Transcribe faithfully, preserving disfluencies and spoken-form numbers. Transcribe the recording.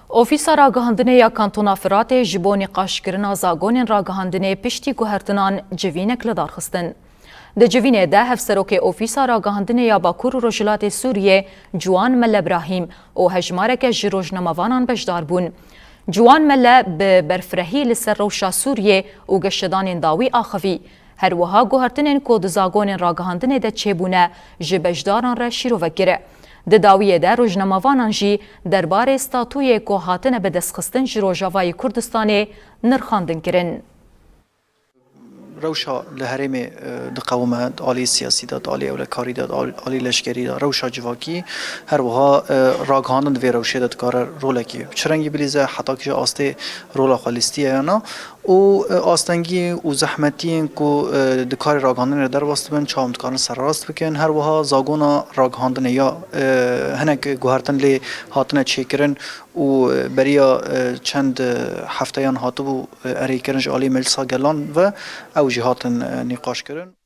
Ofîsa Ragihandinê ya Kantona Firatê ji bo nîqaşkirina zagonên ragihandinê piştî guhertinan civînek li dar xistin. Di civînê de Hevserokê Ofîsa Ragihandinê ya Bakur û Rojhilatê Sûriyê Ciwan Mele Brahîm û hejmareke ji rojnamevanan beşdar bûn. Ciwan Mele bi berfirehî li ser rewşa Sûriyê û geşedanên dawî axivî. Her wiha guhertinên ku di zagonên ragihandinê de çêbûne ji beşdaran re şîrove kir. Di dawiyê de rojnamevanan jî derbarê statûyê ku hatine bidestxistin ji Rojavayê Kurdistanê nirxandin kirin. Rewşa li herêmê e, diqewime, di alî siyasî de, di alî ewlekarî de, di al- alî leşkerî de, rewşa civakî, her wiha e, ragihandin di vê rewşê de dikare rolekî. Bi çi rengî bilîze, heta kîja astê rola xwe lîstiye ya na. Û e, astengî û zehmetiyên ku e, di karê ragihandinê re derbas dibin, çawa em dikarin serrast bikin. Her wiha zagona ragihandinê ya e, hinek guhertin lê hatine çêkirin û e, beriya e, çend e, hefteyan hatibû e, erêkirin ji alî Meclisa Gelan ve ew jî hatin e, nîqaşkirin.